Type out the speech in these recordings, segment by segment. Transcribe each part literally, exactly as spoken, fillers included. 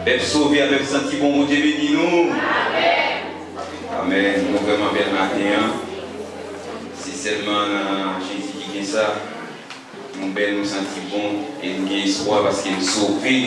Pèp sove a, pèp santi bon, Bondye beni nou. Amèn. Nou vrèman bèl maten an. Se sèlman nan Jezi ki gen sa. Nou bèl, nou santi bon, e nou gen espwa paske nou sove.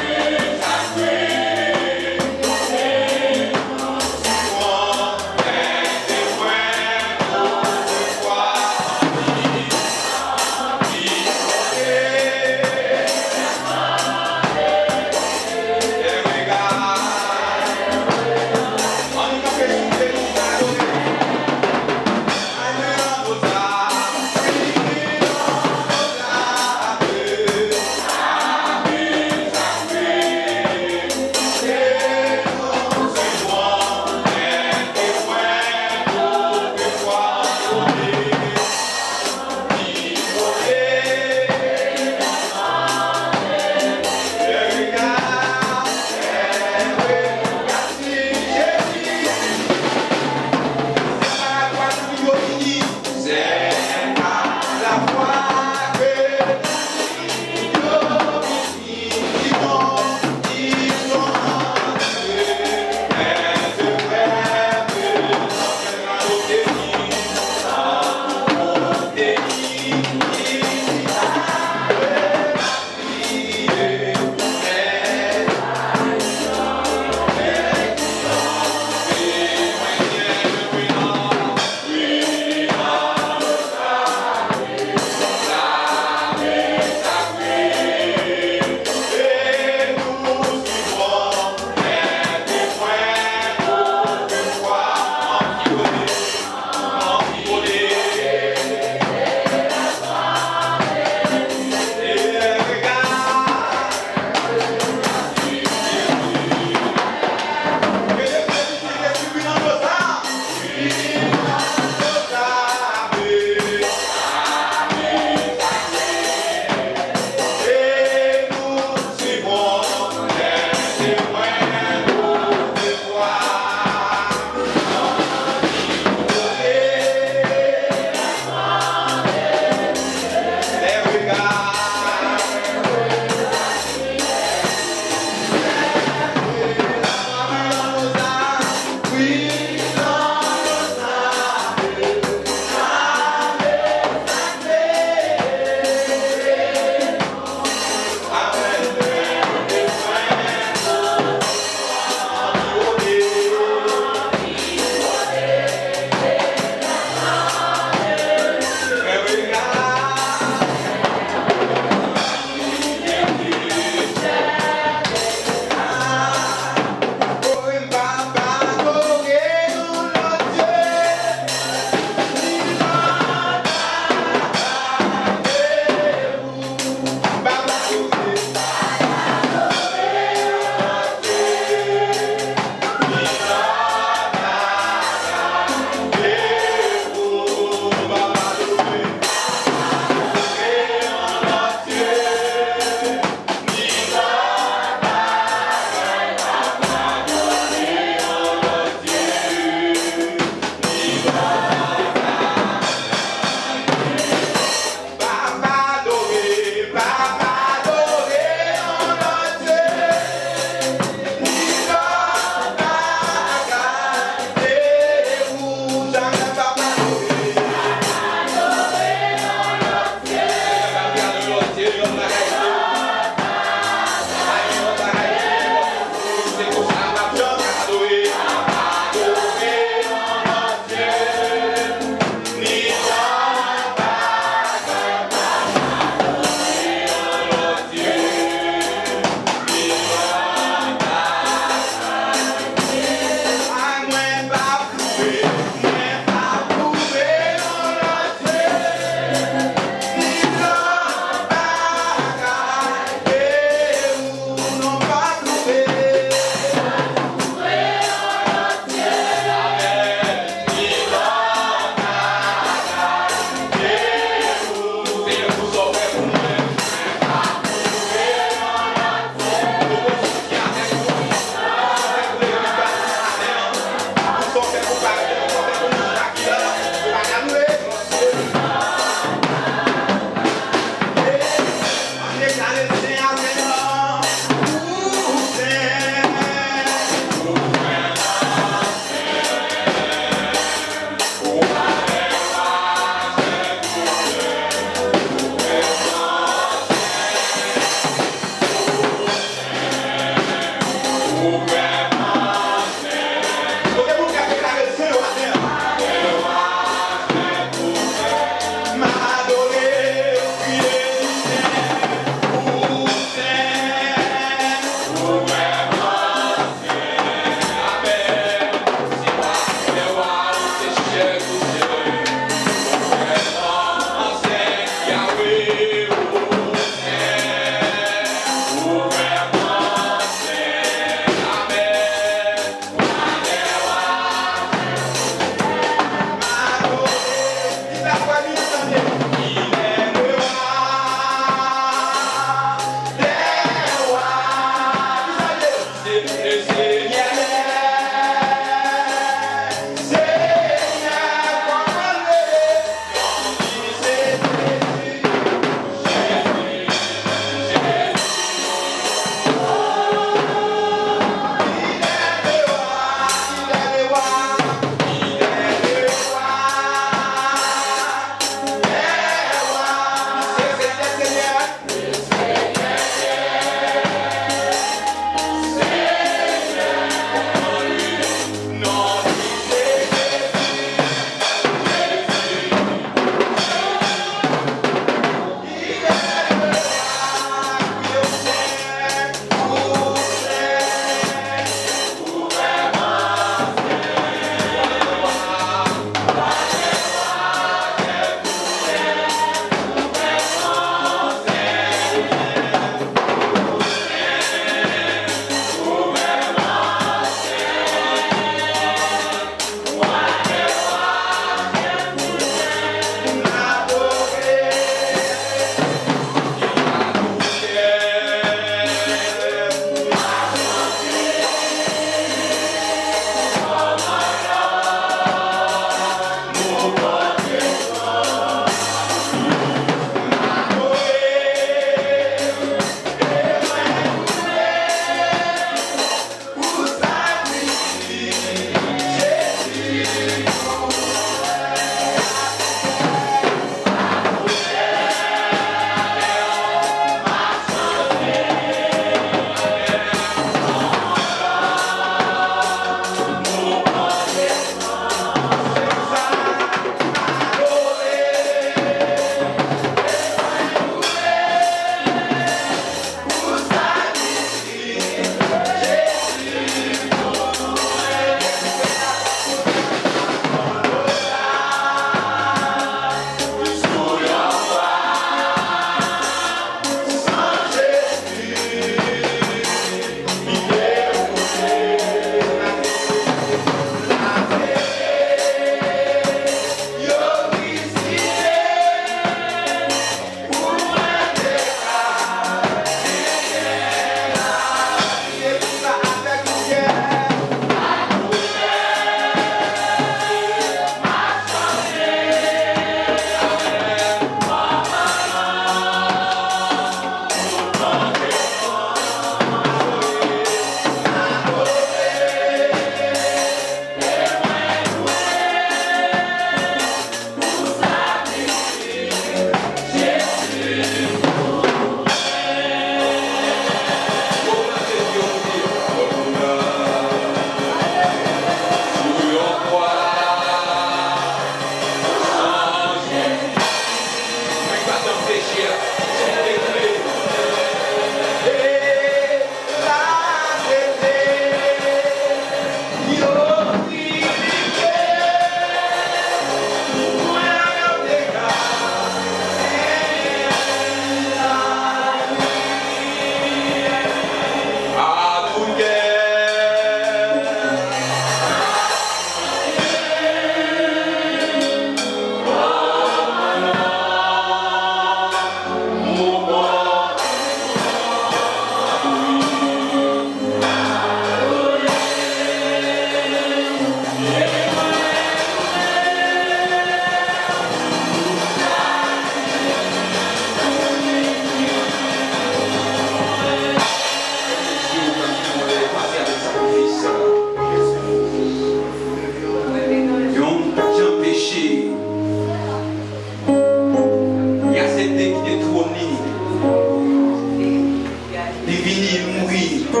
vini mouri pou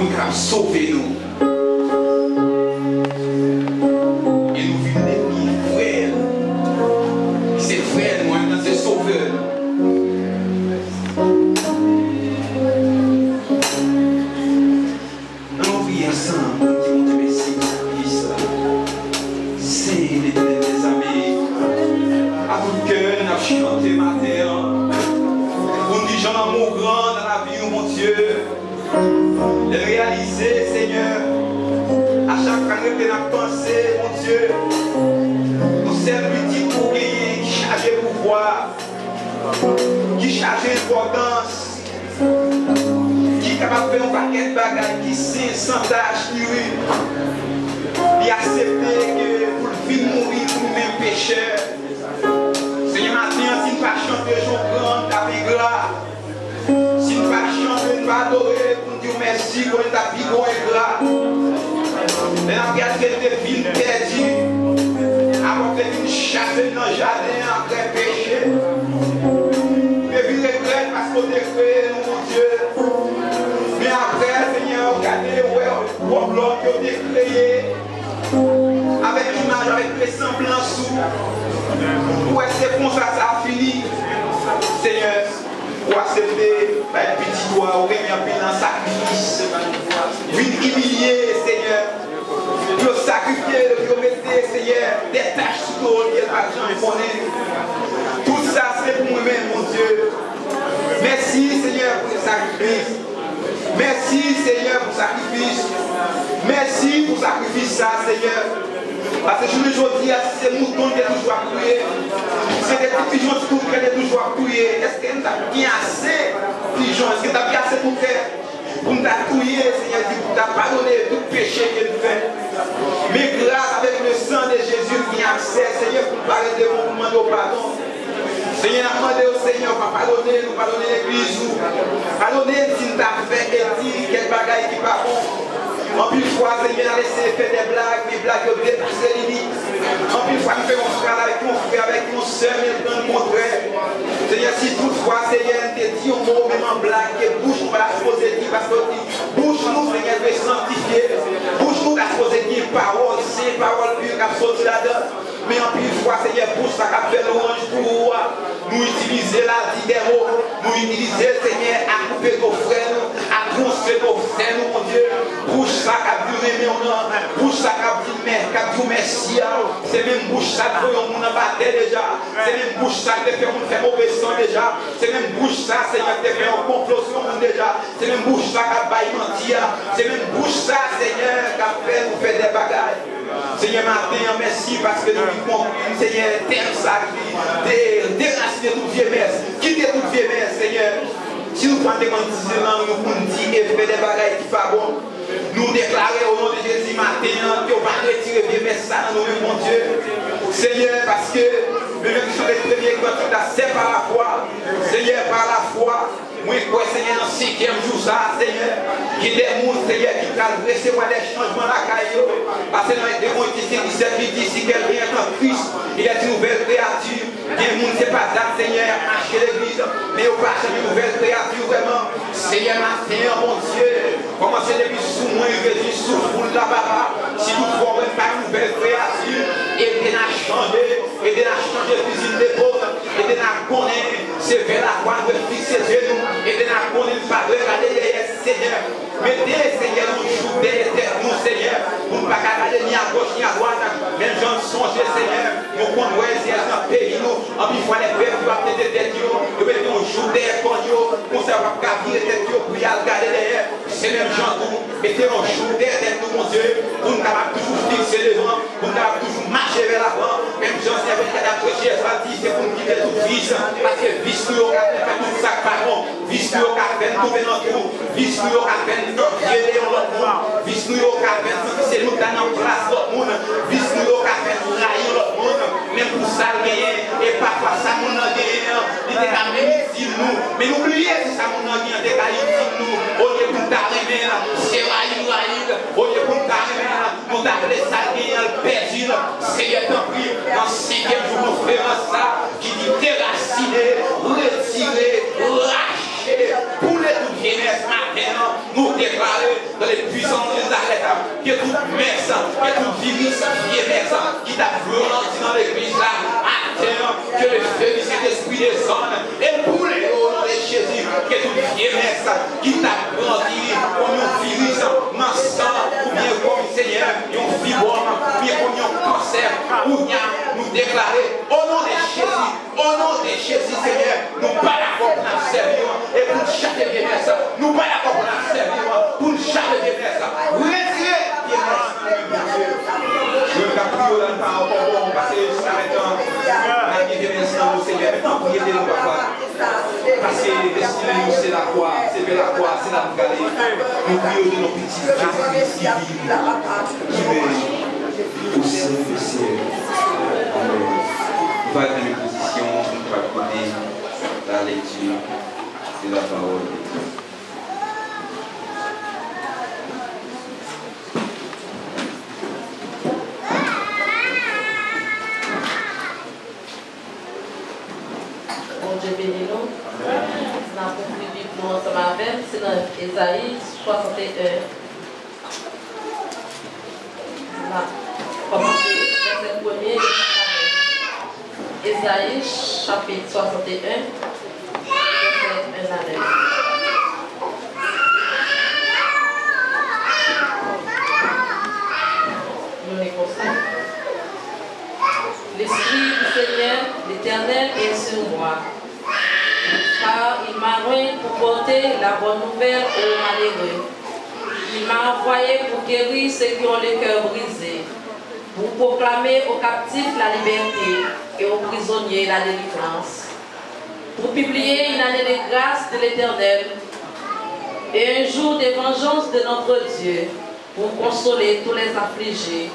l kapab sove nou. E nou vin devni frè l. Se frè nou, an se sovè nou. Ann nou priye ansanm pou n di Bondye mèsi pou sakrifis la. Sen Letènèl dèzame, a tout kè n ap chante maten an pou n di jan lanmou w gran nan lavi nou, Bondye. Lè n reyalize, Senyè, a chak fwa n rete n ap panse, Bondye, yon sèl pitit ou genyen ki chaje pouvwa, ki chaje enpòtans, ki kapab fè yon pakèt bagay ki sen, san tach, pire. Li aksepte ke pou l vin mouri pou nou menm pechè. Senyè, maten an, si n pa chante jan w gran, n t ap engra. Si n pa chante, n pa adore, pou n di w mèsi, konnen n t ap pi gwo engra. Lè n ap gade ke n te vin pèdi, apre w te vin chase n nan jaden an apre peche. Ou te vin regrèt paske w te kreye nou, Bondye. Men apre, Senyè, w gade, w wè wòb lòm ke w te kreye avèk imaj, avèk resanblans ou. Ou wè se konsa sa fini. Senyè, ou aksepte bay pitit ou a, ou renmen anpil nan sakrifis. Vin imilye, Senyè. Pou yo sakrifye, pou yo mete, Senyè, de tach sou do l ke l pa t janm konnen. Tout sa se pou mwen menm, Bondye. Mèsi, Senyè, pou sakrifis. Mèsi, Senyè, pou sakrifis. Mèsi pou sakrifis sa, Senyè. Paske jounen jodi a, si se mouton ki te toujou ap touye, si se te ti pijon ti toutou ki te toujou ap touye, èske n t ap gen ase pijon? Èske n t ap gen ase toutè pou n ta touye, Senyè, di pou ta padone tout peche ke n fè? Men gras avèk le san de Jezi, nou gen aksè, Senyè, pou n parèt devan w pou n mande w padon. Senyè, n ap mande w, Senyè, w pa padone nou, padone legliz ou. Padone n si n ta fè e di kèk bagay ki pa bon. Anpil fwa, Senyè, n ap eseye fè de blag, men blag yo depase limit. Anpil fwa, n fè yon fraz avèk yon frè, avèk yon sè, men l pran l kontrè. Senyè, si tout fwa, Senyè, n te di yon mo, menm an blag, ke bouch nou pa ta sipoze di, paske w di, bouch nou, Senyè, dwe sanktifye. Bouch nou ta sipoze gen pawòl sen, pawòl pi k ap soti ladan. Men anpil fwa, Senyè, bouch sa k ap fè lwanj pou ou a, nou itilize l a di de mo, nou itilize l, Senyè, a koupe do frè nou, a twonse do sè nou, Bondye. Bouch sa k ap di renmen w nan, bouch sa k ap di mè-, k ap di w mèsi a, se menm bouch sa k voye yon moun anba tè deja, se menm bouch sa k te fè moun fè move san deja, se menm bouch sa, Senyè, k te fè yon konplo sou yon moun deja, se menm bouch sa k ap bay manti a, se menm bouch sa, Senyè, k ap fè nou fè de bagay. Senyè, maten an, mèsi paske nou vin konprann, Senyè, tèm sa ki de-, derasine tout vye mès, kite tout vye mès, Senyè. Si nou pran demantize lang nou pou n di e fè de bagay ki pa bon, nou deklare o non de Jezi maten an ke w va retire vye mès sa nan nou menm, Bondye. Senyè, paske nou menm ki chante premye kantik la, se pa lafwa. Senyè, pa lafwa, mwen kwè, Senyè, nan senkyèm jou sa a, Senyè, gen de moun, Senyè, ki pral resevwa de chanjman lakay yo. Paske nan de Korentyen senk disèt, li di, si quelqu'un est en Christ, il est une nouvelle créature. Gen moun, se pa dat, Senyè, y ap mache legliz, men yo pa janm yon nouvèl kreyati vrèman. Senyè, maten an, Bondye, kòmanse depi sou mwen, rive jis sou foul la, papa. Si toutfwa w wè n pa yon nouvèl kreyati, ede n a chanje, ede n a chanje fizi n depo, ede n a konnen se vè lakwa n dwe fikse zye nou, ede n a konnen n pa dwe gade dèyè, Senyè. Mete, Senyè, yon jouk dèyè tèt nou, Senyè, pou n pa ka gade ni agoch ni adwat. Menm jan n sonje, Senyè, nou konn wè, Senyè, nan peyi nou, anpil fwa lè pèp yo ap tete tèt yo, yo mete yon jouk dèyè kòn yo, konsa yo p ap ka vire tèt yo pou y al gade dèyè. Se menm jan tou, mete yon jouk dèyè tèt nou, Bondye, pou n kapab toujou fikse devan, pou n kapab toujou mache vè lavan. Menm jan Seyè Bondye ap preche, sa l di, se pou n kite tout vis, paske vis nou yo ka fè tout sa k pa bon. Vis nou yo ka fè n tonbe nan twou. Vis nou yo ka fè n anvye de yon lòt moun. Vis nou yo ka fè n santi se nou k ta nan plas lòt moun. Vis nou yo ka fè n rayi yon lòt moun. Men pou sa l genyen, e pafwa sa moun nan genyen an, li te ka menm itil nou. Men nou bliye si sa moun nan genyen an te ka itil nou. Olye pou n ta renmen l, se rayi nou rayi l. Olye pou n ta renmen l, nou ta vle sa l genyen an, l pèdi l. Seyè, tanpri, nan senkyèm jou konferans sa, ki di derasine, retire, rache, Viris, vye mès ki t ap grandi nan legliz la, atè, ke le feu du Saint-Esprit desann e boule yo o non de Jezi. Ke tout vye mès ki t ap grandi kòm yon viris nan san, oubyen kòm, Senyè, yon fibwòm, oubyen kòm yon kansè, kounye a, nou deklare, o non de Jezi, o non de Jezi, Senyè, nou pa dakò pou n ap sèvi w e pou n chape vye mès. Nou pa dakò pou n ap sèvi w pou n chape vye mès. Retire vye mès nan men Bondye. Mwen k ap priye w la, n pa ankò bon, paske jiska mentnan, n ap gen vye mès nan nou, Senyè. Men tanpri, ede nou, papa. Paske destine nou se lakwa, se vè lakwa, se la nou prale. Nou priye w o non pitit Jezi Kris ki viv, ki règne au siècle des siècles. Amèn. Nou va pran pozisyon, nou va koute la lecture de la parole de Dieu. Bondye beni nou. N ap ouvri Bib nou ansanm avè m, se nan Ezayi swasannteyen. N ap kòmanse vèsè premye. Ezayi chapit swasannteyen, vèsè en a nèf. Nou li konsa. L'Esprit du Seigneur l'Éternel est sur moi, car il m'a oint pour porter la bonne nouvelle aux malheureux. Il m'a envoyé pour guérir ceux qui ont le cœur brisé, pour proclamer aux captifs la liberté et aux prisonniers la délivrance, pour publier une année de grâce de l'Éternel et un jour de vengeance de notre Dieu, pour consoler tous les affligés,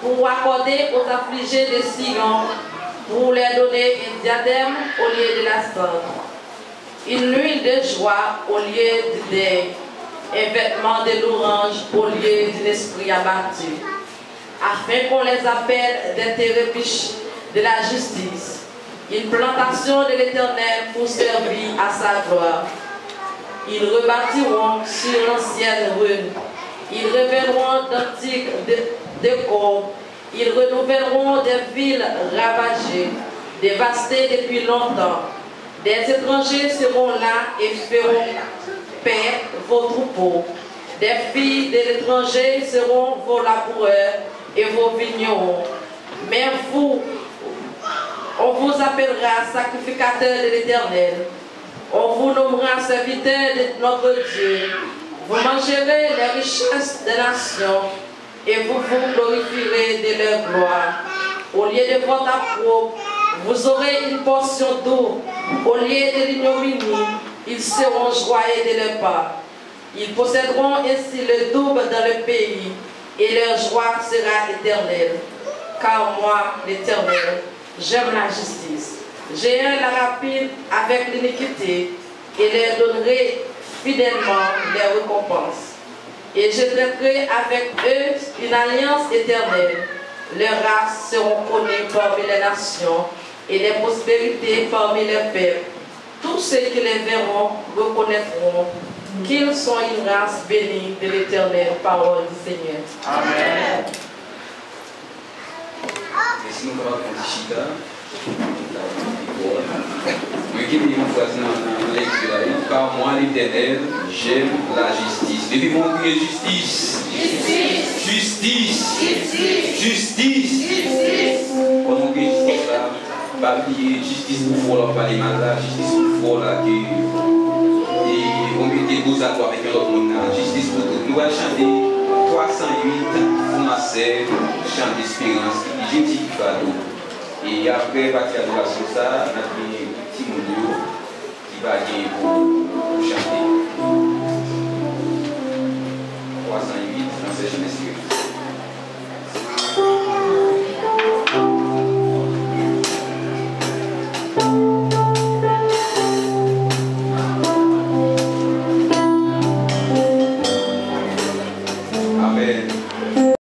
pour accorder aux affligés de Sion, pour leur donner un diadème au lieu de la cendre, une huile de joie au lieu du deuil, un vêtement de louange au lieu d'un esprit abattu, afin qu'on les appelle des terebinths de la justice, une plantation de l'Éternel pour servir à sa gloire. Ils rebâtiront sur l'ancienne ruine. Ils reviendront d'antiques dé-, décombres. Ils renouvelleront des villes ravagées, dévastées depuis longtemps. Des étrangers seront là et feront paître vos troupeaux. Des filles de l'étranger seront vos laboureurs et vos vignerons. Mais vous, on vous appellera sacrificateurs de l'Éternel. On vous nommera serviteurs de notre Dieu. Vous mangerez les richesses des nations et vous vous glorifierez de leur gloire. Au lieu de votre opprobre, vous aurez une portion double. Au lieu de l'ignominie, ils seront joyeux de leur part. Ils posséderont ainsi le double dans le pays, et leur joie sera éternelle. Car moi, l'Éternel, j'aime la justice. J'ai un la rapine avec l'iniquité, et leur donnerai fidèlement leur récompense. Et je traiterai avec eux une alliance éternelle. Leurs races seront connues parmi les nations, et leur prospérité parmi les peuples. Tous ceux qui les verront reconnaîtront qu'ils sont une race bénie de l'Éternel. Parole du Seigneur. Amen. E si nou kapab pran ti chita, mwen kenbe yon fraz nan, nan lekti la, wi. Car moi, l'Éternel, j'aime la justice. Depi mwen kriye jistis. Jistis. Jistis. Jistis. Jistis. Jistis. Pandan w kriye jistis la, pa bliye jistis pou fò la w pale mal la, jistis pou fò la ke, e, ou mete koz a kò avèk yon lòt moun nan, jistis pou tout. Nou pral chante twa san uit, frè ak sè, chan desperans, ki di Jezi ki fado. E apre pati adorasyon sa, n ap gen timoun yo ki va gen pou, pou chante. Twa san uit, nan sè chan desperans. Amèn.